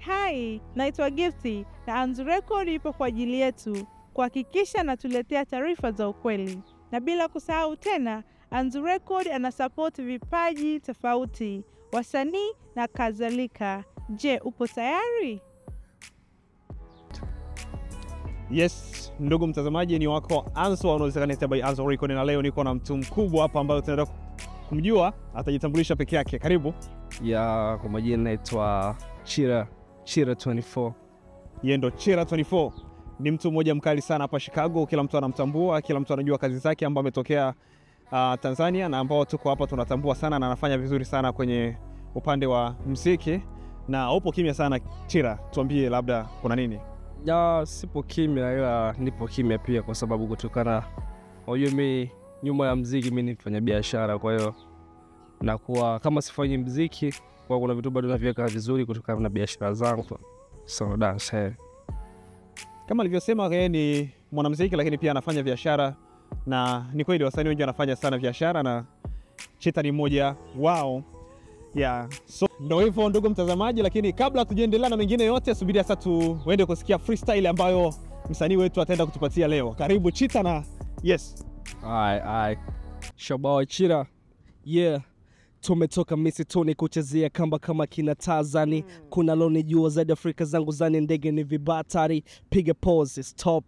Hai, naitwa Gifty na Anzu Record ipo kwa ajili yetu kuhakikisha natuletea taarifa za ukweli. Na bila kusahau tena, Anzu Record anasupport vipaji tofauti, wasanii na kadhalika. Je, upo tayari? Yes, ndugu mtazamaji, ni wako Anso unaweza by Anso Record, na leo niko na mtu mkubwa hapa ambaye tunaenda kumjua, atajitambulisha peke yake. Karibu. Ya, kwa majina naitwa Chira, Chira 24. Yeye ndo Chira 24. Ni mtu mmoja mkali sana hapa Chicago, kila mtu anamtambua, kila mtu anajua kazi zake ambaye ametokea Tanzania na ambao tuko hapa tunatambua sana na anafanya vizuri sana kwenye upande wa muziki. Na upo kimya sana Chira, tuambie labda kuna nini? Ya, sipo kimya ila nipo kimya pia kwa sababu kutokana unajua mimi nyuma ya muziki mimi ni mfanya biashara, kwa hiyo nakuwa kama sifanyi muziki kwa kuna vitu bado naviweka vizuri kutokana na biashara zangu. So that's it. Kama alivyosema yeye ni mwanamuziki lakini pia anafanya biashara, na ni kweli wasanii wengi wanafanya sana biashara na Chita ni mmoja wao. Yeah, so ndio hivyo ndugu mtazamaji, lakini kabla tujaendelea na mengine yote, subiria sasa tuende kusikia freestyle ambayo msanii wetu ataenda kutupatia leo. Karibu Chita na yes. Ai. Shabawa Chira. Yeah. Tumetoka misituni kuchezea kamba kama kina Tazani. Kuna loni jua zaidi Afrika zangu zani ndege ni vibatari. Piga pause, stop.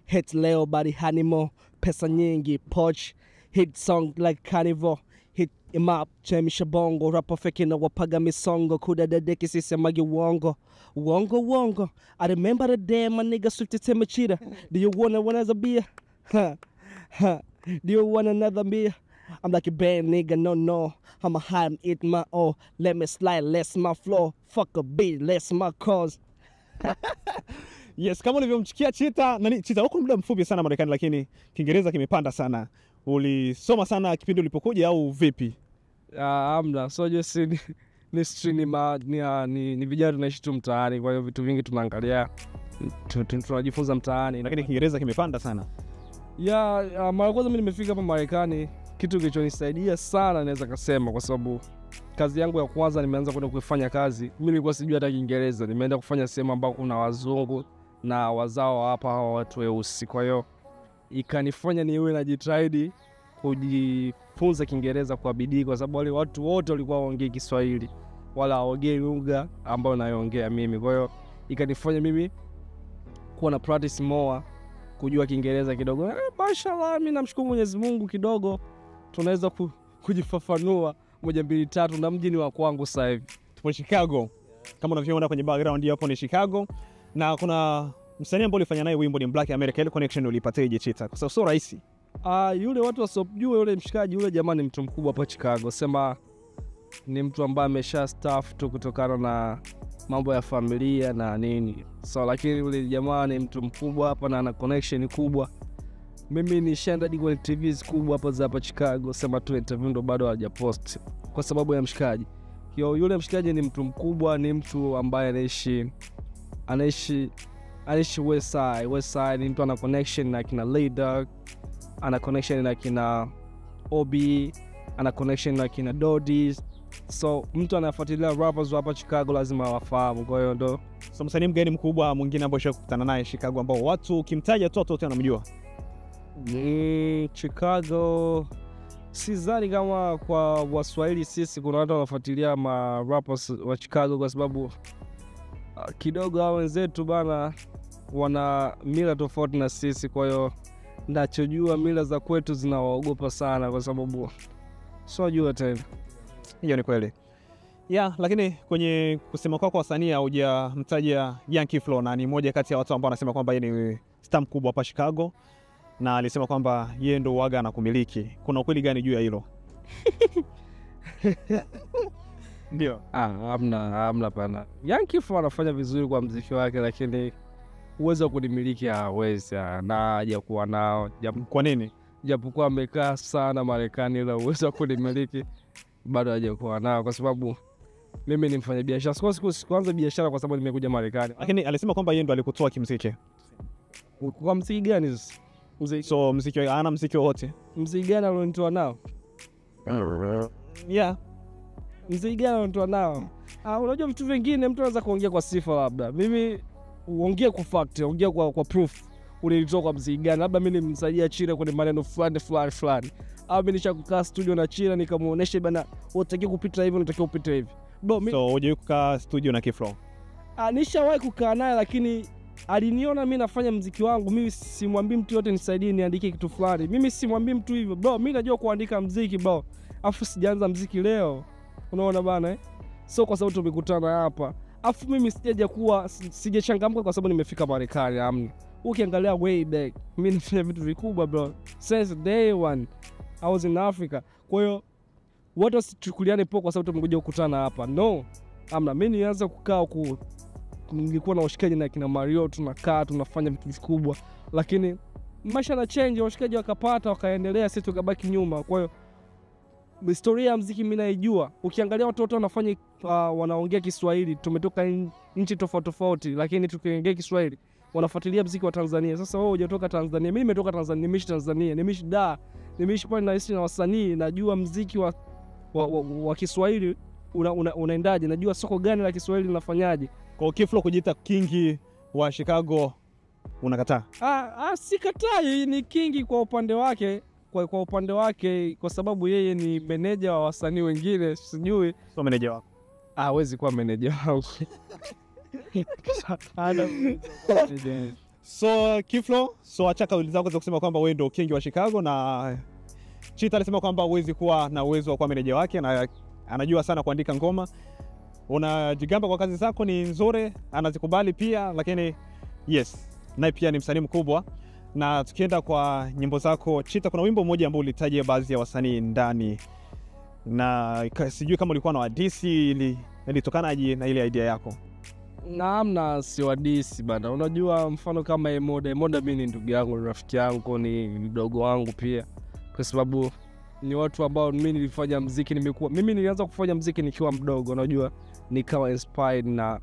Hit leo body hanimo. Pesa nyingi, poch. Hit song like carnival. Hit him up, chemisha bongo. Rapa fake na wapaga misongo. Kudadadeki sisemagi uongo. Uongo, uongo. I remember the day my nigga Swift tell Chira. Do you wanna another beer? Ha, ha. Do you want another beer? I'm like a bad nigga, no, no. I'm a high, I'm eating my all. Let me slide, less my flow. Fuck a beat, less my cause. Yes, kama ulivyomchikia Chita, nani Chita huko muda mfupi sana Marekani lakini Kiingereza kimepanda sana. Ulisoma sana kipindi ulipokuja au vipi? Amna, so just ni stream ni vijana tunaishi tu mtaani, kwa hiyo vitu vingi tunaangalia, tunajifunza mtaani, lakini Kiingereza kimepanda sana. Yeah, mara kwanza mimi nimefika hapa Marekani, kitu kilichonisaidia sana naweza kusema kwa sababu kazi yangu ya kwanza nimeanza kwenda kufanya kazi, mimi nilikuwa sijui hata Kiingereza, nimeenda kufanya sehemu ambako kuna wazungu na wazao hapa hawa watu weusi, kwa hiyo ikanifanya niwe najitahidi kujifunza Kiingereza kwa bidii kwa sababu wale watu wote walikuwa waongei Kiswahili wala hawaongei lugha ambayo nayoongea mimi, kwa hiyo ikanifanya mimi kuwa na practice more kujua Kiingereza kidogo. Mashallah, mimi namshukuru Mwenyezi Mungu kidogo tunaweza kujifafanua 1 2 3 na mjini wa kwangu sasa hivi. Tupo Chicago. Kama unavyoona kwenye background hapo ni Chicago, na kuna msanii ambaye ulifanya naye wimbo ni Black America. Ile connection ulipateje Chita? Kwa sababu sio rahisi. Yule watu wasiojua yule mshikaji yule jamani mtu mkubwa hapa Chicago. Sema ni mtu ambaye amesha staff tu kutokana na mambo ya familia na nini. So lakini yule jamaa ni mtu mkubwa hapa na ana connection kubwa. Mimi ni shanda hadi kwenye TVs kubwa hapa za hapa Chicago, sema tu interview ndo bado hawajapost kwa sababu ya mshikaji. Yo, yule mshikaji ni mtu mkubwa, ni mtu ambaye anaishi West Side. West Side ni mtu ana connection na kina Leader, ana connection na kina Obi, ana connection na kina Dodis. So mtu anafuatilia rappers hapa Chicago lazima wafahamu. Kwa hiyo ndo. So msanii mgeni mkubwa mwingine ambaye ushakutana naye Chicago ambao watu ukimtaja tu wote wanamjua? Chicago sidhani kama kwa Waswahili sisi kuna watu wanafuatilia ma rappers wa Chicago kwa sababu kidogo hao wenzetu bana wana mila tofauti na sisi, kwa hiyo nachojua mila za kwetu zinawaogopa sana kwa sababu sio jua tena. Hiyo ni kweli. Yeah, lakini kwenye kusema kwako wasanii hujamtaja Yankee Flow, na ni mmoja kati ya watu ambao wanasema kwamba yeye ni star mkubwa hapa Chicago na alisema kwamba yeye ndo waga na kumiliki. Kuna ukweli gani juu ya hilo? Ndio. Hamna pana. Yankee Flow anafanya vizuri kwa muziki wake lakini uwezo wa kunimiliki hawezi na hajakuwa nao. Kwa nini? Japokuwa amekaa sana Marekani ila uwezo wa kunimiliki bado hajakuwa nao kwa sababu mimi ni mfanyabiashara. Sikuanza biashara kwa sababu nimekuja Marekani. Lakini alisema kwamba yeye ndo alikutoa kimuziki. Kwa muziki gani sasa? Muziki. So muziki ana muziki wote. Muziki gani alionitoa nao? Yeah. Muziki gani alionitoa nao? Unajua vitu vingine mtu anaweza kuongea kwa sifa, labda mimi uongee kwa fact, ongea kwa proof. Ulilitoa kwa mziki gani? Labda mimi nimemsaidia Chira kwenye maneno fulani fulani fulani, au mimi nishakukaa studio na Chira nikamuonesha bana, unatakiwa kupita hivi, unatakiwa kupita hivi. Bro, so hujawahi kukaa studio na Kiflo? Nishawahi kukaa naye, lakini aliniona mimi nafanya mziki wangu. Mimi simwambii mtu yote nisaidie niandike kitu fulani. Mimi simwambii mtu hivyo. Bro, mimi najua kuandika mziki bro. Afu sijaanza mziki leo. Unaona bana eh? So kwa sababu tumekutana hapa. Afu mimi sijachangamka kwa sababu nimefika Marekani, amna. Ukiangalia way back, mimi nafanya vitu vikubwa bro. Since day one I was in Africa. Kwa hiyo watu wasichukuliane poa kwa sababu tumekuja kukutana hapa. No. Amna, mimi nilianza kukaa huku, nilikuwa na washikaji na kina Mario, tunakaa tunafanya vitu vikubwa, lakini maisha na change, washikaji wakapata wakaendelea, sisi tukabaki nyuma. Kwa hiyo historia ya muziki mimi naijua. Ukiangalia watu wote wanafanya wanaongea Kiswahili, tumetoka nchi tofauti tofauti, lakini tukiongea Kiswahili wanafuatilia muziki wa Tanzania. Sasa wewe hujatoka Tanzania, mimi nimetoka Tanzania, nimeishi Tanzania, nimeishi Dar, nimeishi pale, naishi na wasanii, najua muziki wa Kiswahili unaendaje, najua soko gani la Kiswahili linafanyaje. Kwa Kiflo kujiita kingi wa Chicago unakataa? Sikatai, ni kingi kwa upande wake, kwa upande wake, kwa sababu yeye ni meneja wa wasanii wengine, sijui. So meneja wako? Hawezi kuwa meneja wangu. So Kiflo, so acha kauli zako za kusema kwamba wewe ndio kingi wa Chicago, na Chita alisema kwamba huwezi kuwa na uwezo wa kuwa meneja wake na anajua sana kuandika ngoma. Unajigamba kwa kazi zako ni nzuri, anazikubali pia, lakini yes, naye pia ni msanii mkubwa. Na tukienda kwa nyimbo zako Chita, kuna wimbo mmoja ambao ulitaja baadhi ya wasanii ndani, na sijui kama ulikuwa na wadisi, ilitokanaje na ile idea yako? Naam, si wadisi bana. Unajua mfano kama Emoda, Emoda mimi ni ndugu yangu, rafiki yangu, ni mdogo wangu pia, kwa sababu ni watu ambao mimi nilifanya muziki, mimi nilianza kufanya muziki nikiwa mdogo, unajua nikawa inspired na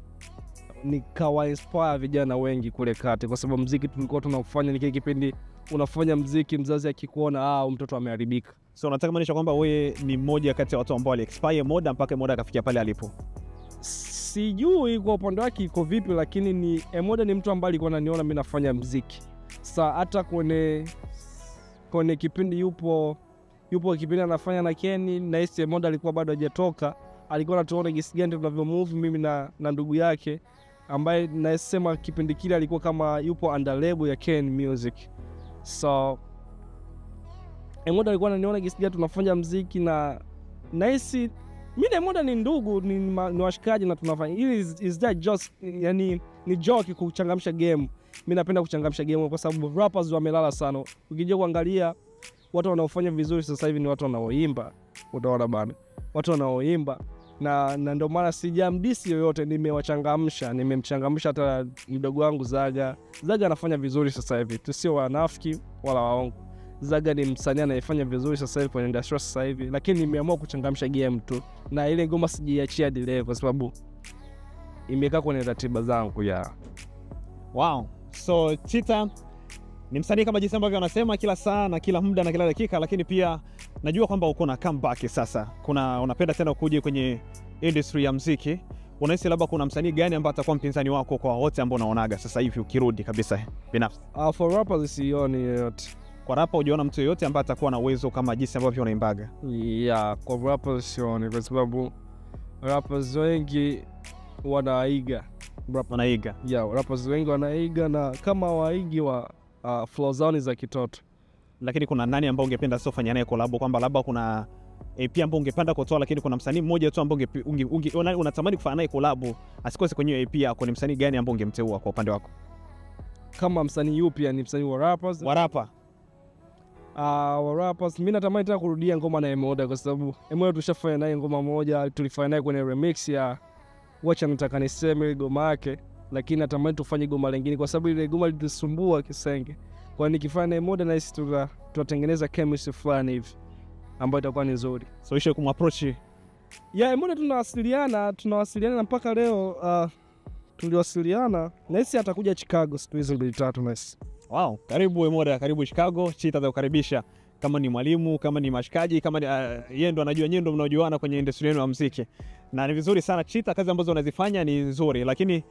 nikawa inspire vijana wengi kule kati, kwa sababu muziki tulikuwa tunafanya ni kile kipindi unafanya muziki mzazi akikuona mtoto ameharibika. So unataka maanisha kwamba wewe ni mmoja kati ya watu ambao ali expire Moda mpaka Moda akafikia pale alipo? Sijui kwa upande wake iko vipi, lakini ni Emoda ni mtu ambaye alikuwa ananiona mimi nafanya muziki. Sasa hata kwenye kipindi yupo kipindi anafanya na Kenny, na hisi Emoda alikuwa bado hajatoka, alikuwa anatuona jinsi gani tunavyo move mimi na ndugu yake, ambaye nasema kipindi kile alikuwa kama yupo under label ya Ken Music. So Emoda alikuwa ananiona jinsi gani tunafanya muziki, na nahisi mimi na Emoda ni ndugu, ni washikaji na tunafanya. Ili is that just, yani ni joke kuchangamsha game. Mimi napenda kuchangamsha game kwa sababu rappers wamelala sana. Ukija kuangalia watu wanaofanya vizuri sasa hivi ni watu wanaoimba. Utaona bana, watu wanaoimba, na ndio maana sijamdisi yoyote, nimewachangamsha, nimemchangamsha hata mdogo wangu Zaga. Zaga anafanya vizuri sasa hivi, tusio wanafiki wala waongo. Zaga ni msanii anayefanya vizuri sasa hivi kwenye industry sasa hivi, lakini nimeamua kuchangamsha game tu, na ile ngoma sijiachia delay kwa sababu imekaa kwenye ratiba zangu ya. Wow. So Chita ni msanii kama jinsi ambavyo anasema kila saa na kila muda na kila dakika, lakini pia najua kwamba uko na comeback sasa. Kuna unapenda tena kuja kwenye industry ya muziki. Unahisi labda kuna msanii gani ambaye atakuwa mpinzani wako kwa wote ambao unaonaga sasa hivi ukirudi kabisa binafsi? For rappers sioni yoyote. Kwa rapa hujaona mtu yoyote ambaye atakuwa na uwezo kama jinsi ambavyo unaimbaga? Yeah, kwa rappers sioni, kwa sababu rappers wengi wanaiga. Wanaiga. Yeah, rappers wengi wanaiga, na kama waigi wa flow zao za kitoto. Lakini kuna nani ambao ungependa sio fanya naye collab, kwamba labda kuna EP ambao ungependa kutoa, lakini kuna msanii mmoja tu ambao unatamani kufanya naye collab asikose kwenye EP yako, ni msanii gani ambao ungemteua kwa upande wako? Kama msanii yupi? Yani msanii wa rappers? Wa rapper. Wa rappers mimi natamani tena kurudia ngoma na Emoda, kwa sababu Emoda tushafanya naye ngoma moja, tulifanya naye kwenye remix ya Wacha Nataka Niseme goma yake, lakini natamani tufanye goma lingine kwa sababu ile goma litusumbua kisenge. Kwa nikifanya na Emoda na sisi tutatengeneza chemistry fulani hivi ambayo itakuwa ni nzuri. So ishe kumapproach. Yeah, Emoda tunawasiliana mpaka leo. Tuliwasiliana na sisi atakuja Chicago siku hizo 2-3 na sisi. Wow, karibu Emoda, karibu Chicago. Chita atakukaribisha. Kama ni mwalimu, kama ni mashikaji, kama ni yeye ndo anajua, nyinyi ndo mnaojuana kwenye industry yenu ya muziki. Na ni vizuri sana Chita, kazi ambazo unazifanya ni nzuri, lakini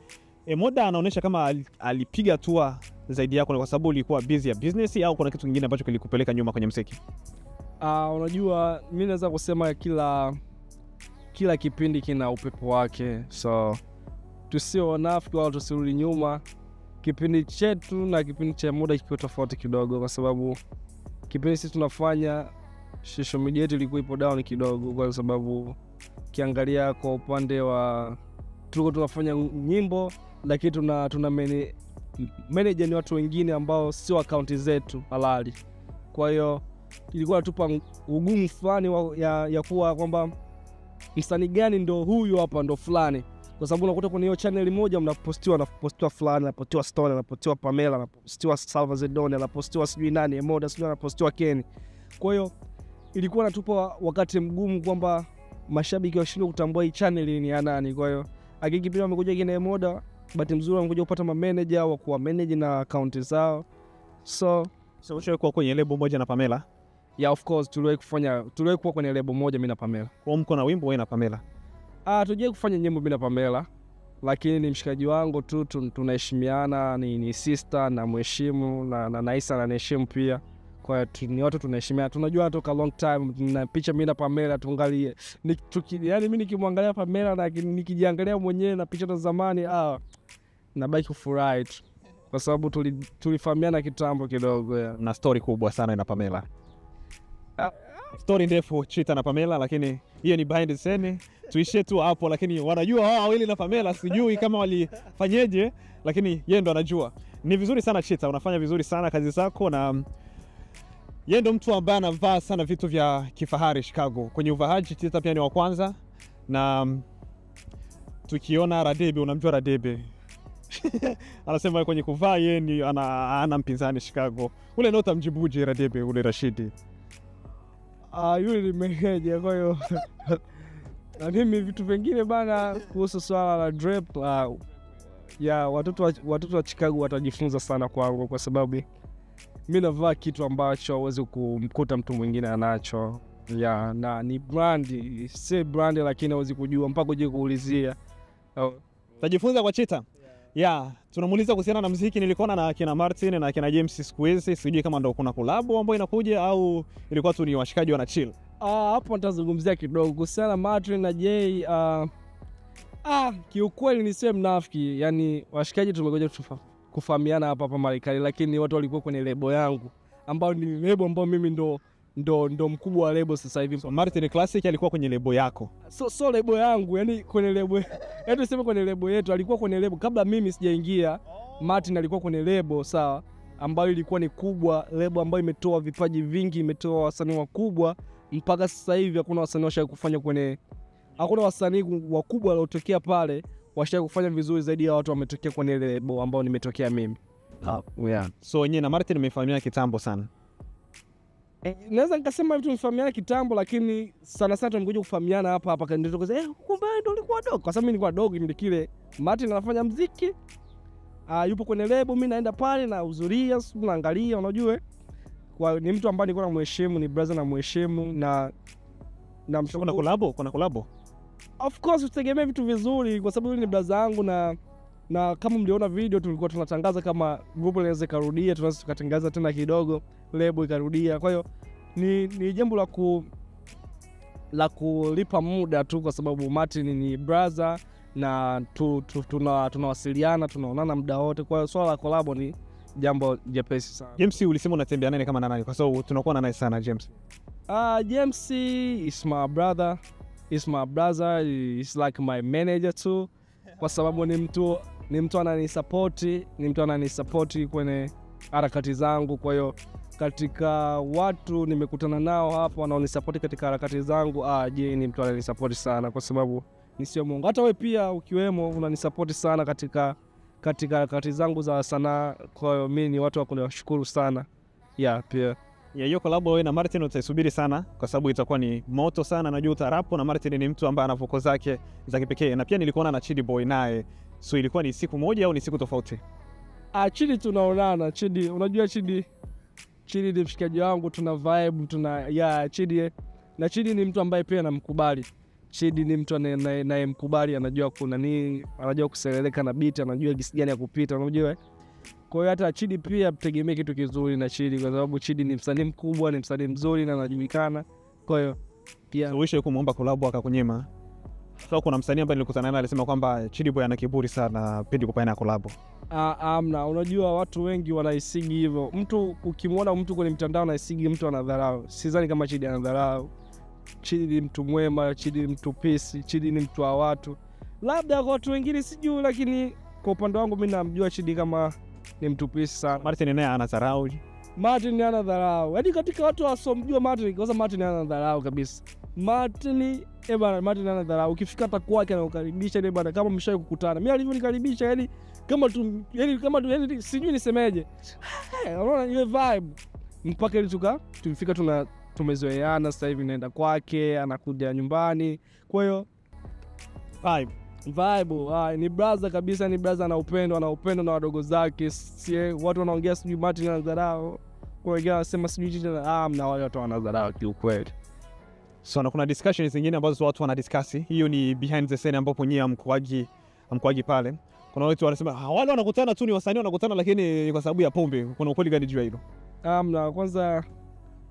Emoda anaonyesha kama alipiga hatua zaidi yako kwa sababu ulikuwa busy ya business au kuna kitu kingine ambacho kilikupeleka nyuma kwenye muziki? Unajua mimi naweza kusema kila kipindi kina upepo wake. So tusio wanafiki wala tusirudi nyuma. Kipindi chetu na kipindi cha Emoda kiko tofauti kidogo, kwa sababu kipindi sisi tunafanya social media yetu ilikuwa ipo down kidogo, kwa sababu kiangalia kwa upande wa tulikuwa tunafanya nyimbo lakini tuna manager ni watu wengine ambao sio account zetu halali. Kwa hiyo ilikuwa inatupa ugumu fulani ya kuwa kwamba msanii gani ndo huyu hapa ndo fulani, kwa sababu unakuta kwenye hiyo channel moja mnapostiwa, anapostiwa fulani, anapostiwa Stone, anapostiwa Pamela, anapostiwa Salva Zedoni, anapostiwa sijui nani Emoda, sijui anapostiwa Ken. Kwa hiyo ilikuwa inatupa wakati mgumu kwamba mashabiki washindwe kutambua hii channel ni ya nani. Kwa hiyo hakiki pia wamekuja kina Emoda, bahati nzuri wamekuja kupata ma manager wa kuwa manage na account zao. So ushawahi kuwa kwenye lebo moja na Pamela? Yeah, of course tuliwahi kuwa kwenye lebo moja mimi na Pamela. Kwa mko na wimbo wewe na Pamela? Tujawahi kufanya nyimbo mimi na Pamela, lakini ni mshikaji wangu tu, tunaheshimiana, ni sister na mheshimu na Naisa ananiheshimu pia. Kwa hiyo ni watu tunaheshimiana, tunajua toka long time. Na picha mimi na Pamela tuangalie, yaani mimi nikimwangalia Pamela na nikijiangalia mwenyewe na picha za zamani, nabaki kufurahi tu kwa sababu tulifahamiana kitambo kidogo. Yeah. Na story kubwa sana na Pamela. Story ndefu Chita na Pamela, lakini hiyo ni behind the scene, tuishie tu hapo. Lakini wanajua hao wawili na Pamela, sijui kama walifanyeje, lakini yeye ndo anajua. Ni vizuri sana Chita, unafanya vizuri sana kazi zako, na yeye ndo mtu ambaye anavaa sana vitu vya kifahari Chicago. Kwenye uvaaji Chita pia ni wa kwanza. Na tukiona Radebe, unamjua Radebe? Anasema kwenye kuvaa yeye ni ana mpinzani Chicago. Ule ndio utamjibuje Radebe ule Rashidi? Yule ni meneja, kwa hiyo na mimi vitu vingine bana kuhusu swala la drip, ya watoto wa Chicago watajifunza sana kwangu, kwa sababu mimi navaa kitu ambacho hauwezi kumkuta mtu mwingine anacho. Ya, na ni brand, si brand lakini hauwezi kujua mpaka uje kuulizia. Tajifunza kwa Chita. Yeah, tunamuuliza kuhusiana na muziki. Nilikuona na kina Martin na kina James siku hizi, sijui kama ndo kuna collab ambayo inakuja au ilikuwa tu ni washikaji wana chill. Hapo nitazungumzia kidogo kuhusiana na Martin na Jay. Kiukweli nisiwe mnafiki, yani washikaji tumekuja kufahamiana hapa Marekani, lakini watu walikuwa kwenye lebo yangu ambao ni lebo ambao mimi ndo mkubwa wa lebo sasa hivi. So Martin Classic alikuwa kwenye lebo yako? So lebo yangu, yani kwenye lebo yetu, tuseme kwenye lebo yetu, alikuwa kwenye lebo kabla mimi sijaingia. Martin alikuwa kwenye lebo sawa, ambayo ilikuwa ni kubwa, lebo ambayo imetoa vipaji vingi, imetoa wasanii wakubwa mpaka sasa hivi. Hakuna wasanii washawahi kufanya kwenye, hakuna wasanii wakubwa waliotokea pale washawahi kufanya vizuri zaidi ya watu wametokea kwenye lebo ambao nimetokea mimi. Yeah. So wenyewe na Martin mmefahamiana kitambo sana? Naweza nikasema hivi tumefahamiana kitambo, lakini sana sana tumekuja kufahamiana hapa hapa, ndio tukasema kumbe ndio ulikuwa dogo. Kwa sababu mimi nilikuwa dogo kipindi kile, Martin anafanya muziki, yupo kwenye lebo, mimi naenda pale na hudhuria, naangalia, unajua. Kwa ni mtu ambaye nilikuwa namheshimu, ni brother namheshimu na kuna collab, kuna collab. Of course utegemee vitu vizuri kwa sababu ni brother yangu, na kama mliona video tulikuwa tunatangaza kama group inaweza karudia, tunaweza tukatangaza tena kidogo, lebo ikarudia. Kwa hiyo ni jambo la kulipa muda tu, kwa sababu Martin ni brother na tunawasiliana, tunaonana muda wote. Kwa hiyo swala la collab ni jambo jepesi sana. James, ulisema unatembea naye kama nani? Kwa sababu tunakuwa naye sana James. James is my brother. Is my brother, is like my manager too. Kwa sababu ni mtu ananisupport, ni mtu ananisupport kwenye harakati zangu. Kwa hiyo katika watu nimekutana nao hapo wanaonisupport katika harakati zangu, je, ni mtu ananisupport sana, kwa sababu ni sio Mungu. Hata wewe pia ukiwemo unanisupport sana katika harakati zangu za sanaa. Kwa hiyo mimi ni watu wa kunishukuru sana. Yeah, pia. Ya hiyo collab wewe na Martin utaisubiri sana kwa sababu itakuwa ni moto sana. Najua utarapo na Martin ni mtu ambaye ana vocal zake za kipekee, na pia nilikuona na Chidi Boy naye. So ilikuwa ni siku moja au ni siku tofauti? Chidi tunaonana. Chidi, unajua Chidi ni mshikaji wangu, tuna vibe, tuna Chidi. Na Chidi ni mtu ambaye pia namkubali. Chidi ni mtu anayemkubali, anajua kuna nini, anajua kuseleleka na beat, anajua jinsi gani ya kupita, unajua. Kwa hiyo hata Chidi pia mtegemee kitu kizuri na Chidi, kwa sababu Chidi ni msanii mkubwa, ni msanii mzuri na anajulikana. Kwa hiyo pia so, uishe kumuomba collab akakunyima. So kuna msanii ambaye nilikutana naye alisema kwamba Chidi Boy ana kiburi sana pindi kupana collab. Amna, unajua watu wengi wanaisigi hivyo. Mtu ukimwona mtu kwenye mtandao anaisigi mtu anadharau. Sidhani kama Chidi anadharau. Chidi ni mtu mwema, Chidi ni mtu peace, Chidi ni mtu wa watu. Labda kwa watu wengine sijui, lakini kwa upande wangu mimi namjua Chidi kama ni mtu peace sana. Martin naye anadharau. Martin anadharau. Yaani katika watu wasomjua Martin, kwa sababu Martin anadharau kabisa. Martin bana, Martin anadharau. Ukifika hata kwake anakukaribisha ile bana, kama mshawahi kukutana. Mimi alivyonikaribisha yani kama tu yani kama tu yani sijui nisemeje. Unaona ile vibe. Mpaka ile tumefika tumezoeana, sasa hivi naenda kwake, anakuja nyumbani. Kwa hiyo vibe, ni brother kabisa, ni brother ana upendo, ana upendo na wadogo zake. Si watu wanaongea sijui Martin anadharau. Kwa hiyo wanasema sijui mna wale watu wanadharau kiukweli. So na kuna discussions zingine ambazo watu wanadiscuss. Hiyo ni behind the scene ambapo nyie hamkuagi pale. Kuna watu wanasema wale wanakutana tu ni wasanii wanakutana, lakini ni kwa sababu ya pombe. Kuna ukweli gani juu ya hilo? Amna,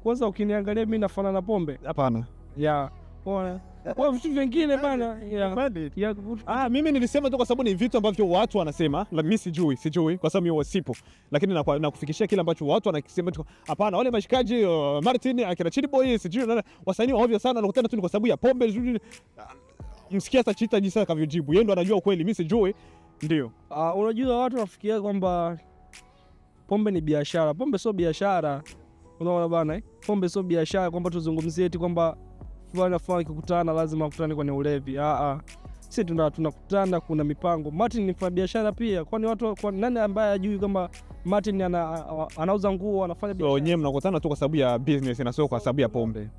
kwanza ukiniangalia mimi nafanana na pombe? Hapana. Yeah. Bora. Kwa vitu vingine bana. Yeah. Mimi nilisema tu kwa sababu ni vitu ambavyo watu wanasema, la mimi sijui kwa sababu mimi wasipo. Lakini nakufikishia kile ambacho watu wanakisema tu. Hapana, wale mashikaji Martin akina Chidi Boy sijui wasanii ovyo sana wanakutana tu ni kwa sababu ya pombe. Msikia sasa Chita jinsi akavyojibu. Yeye ndo anajua ukweli, mimi sijui. Ndio. Unajua watu wanafikiria kwamba pombe ni biashara. Pombe sio biashara. Unaona bana eh? Pombe sio biashara kwamba tuzungumzie eti kwamba fulani na fulani kukutana lazima kukutane kwenye ulevi. Sisi tunakutana, kuna mipango. Martin ni mfanya biashara pia. Kwani watu kwa nani ambaye hajui kwamba Martin anauza nguo, anafanya biashara? So wenyewe mnakutana tu kwa sababu ya business na sio kwa sababu ya pombe.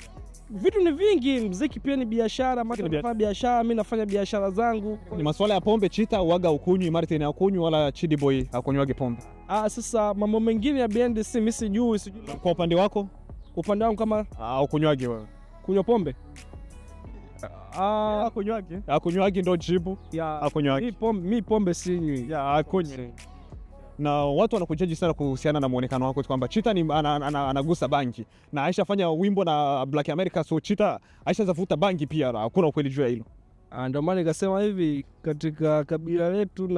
Vitu ni vingi, muziki pia ni biashara, Martin anafanya biashara, mimi nafanya biashara zangu. Ni masuala ya pombe, Chita huaga ukunywi, Martin hakunywi wala Chidi Boy hakunywagi pombe. Sasa mambo mengine ya behind the mimi sijui. Kwa upande wako? Upande wangu kama ukunywagi wewe. Kunywa pombe? Hakunywagi. Hakunywagi ndo jibu. Hakunywagi. Mimi pombe sinywi. Hakunywi. Na watu wanakujaji sana kuhusiana na muonekano wako kwamba Chita ni anagusa bangi. Na Aisha fanya wimbo na Black America, so Chita Aisha zavuta bangi pia, hakuna ukweli juu ya hilo. Ndio maana nikasema hivi, katika kabila letu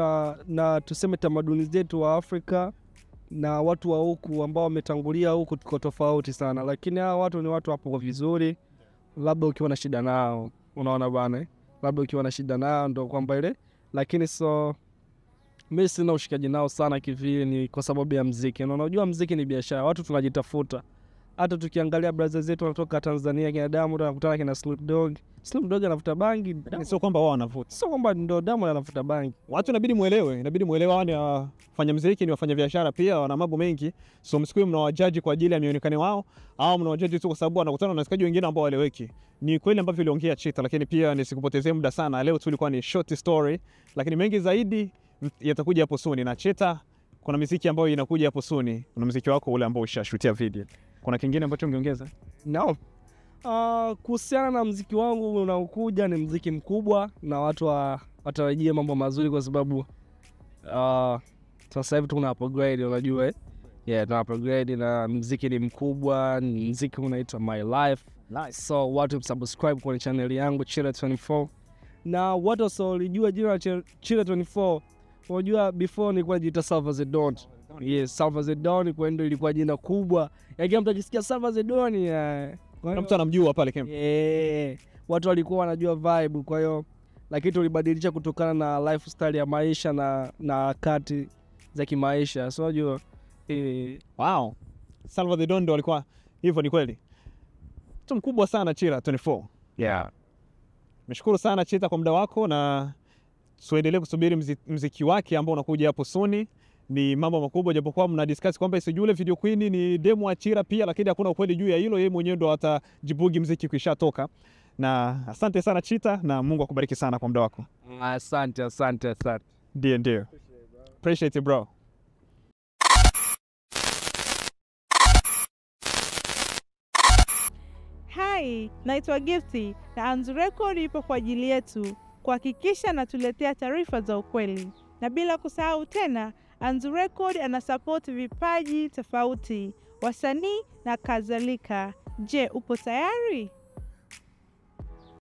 na tuseme tamaduni zetu wa Afrika na watu wa huku ambao wametangulia huku tuko tofauti sana, lakini hawa watu ni watu hapo vizuri. Labda ukiwa na shida nao, unaona bana, labda ukiwa na shida nao ndo kwamba ile, lakini so mimi sina ushikaji nao sana kivile, ni kwa sababu ya muziki. Na unajua muziki ni biashara, watu tunajitafuta. Hata tukiangalia brothers zetu wanatoka Tanzania, kina Diamond anakutana kina Snoop Dogg. Snoop Dogg anavuta bangi. Sio kwamba wao wanavuta. Sio kwamba ndo Diamond anavuta bangi. Watu inabidi muelewe, wao ni wafanya muziki, ni wafanya biashara pia, wana mambo mengi. So msikuwe mnawajaji kwa ajili ya mionekano wao au mnawajaji tu kwa sababu wanakutana na wasikaji wengine ambao waeleweki. Ni kweli ambavyo uliongea Chita, lakini pia nisikupotezee muda sana. Leo tu ilikuwa ni short story, lakini mengi zaidi yatakuja hapo soon. Na Chita, kuna muziki ambayo inakuja hapo soon. Kuna muziki wako ule ambao ushashutia video. Kuna kingine ambacho ungeongeza? No. Kuhusiana na muziki wangu unaokuja, ni muziki mkubwa na watu watarajie mambo mazuri kwa sababu sasa hivi tuna upgrade, unajua eh? Yeah, tuna upgrade na muziki ni mkubwa, muziki unaitwa My Life. Nice. So watu subscribe kwenye channel yangu Chira 24. Na watu wasiolijua jina la Chira 24, unajua before nilikuwa najiita Salva the Don. Yes, Salva the Don kwa ndio ilikuwa jina kubwa. Yaani mtu akisikia Salva the Don, kuna mtu anamjua pale camp. Yeah. Watu walikuwa wanajua vibe, kwa hiyo lakini tulibadilisha kutokana na lifestyle ya maisha na harakati za kimaisha. So unajua wow. Salva the Don ndo alikuwa hivyo, ni kweli. Mtu mkubwa sana Chira 24. Yeah. Nashukuru sana Chita kwa muda wako, na tuendelee kusubiri mziki wake ambao unakuja hapo soon. Ni mambo makubwa, japokuwa mna discuss kwamba sijui video queen ni demo wa Chira pia, lakini hakuna ukweli juu ya hilo. Yeye mwenyewe ndo atajibugi mziki ukishatoka. Na asante sana Chita, na Mungu akubariki sana kwa muda wako. Asante, asante, asante. Ndio. Appreciate it bro. Hey, naitwa Gifty na Anzu Record ipo kwa ajili yetu kuhakikisha natuletea taarifa za ukweli. Na bila kusahau tena, Anzu Record anasupport vipaji tofauti, wasanii na kadhalika. Je, upo tayari?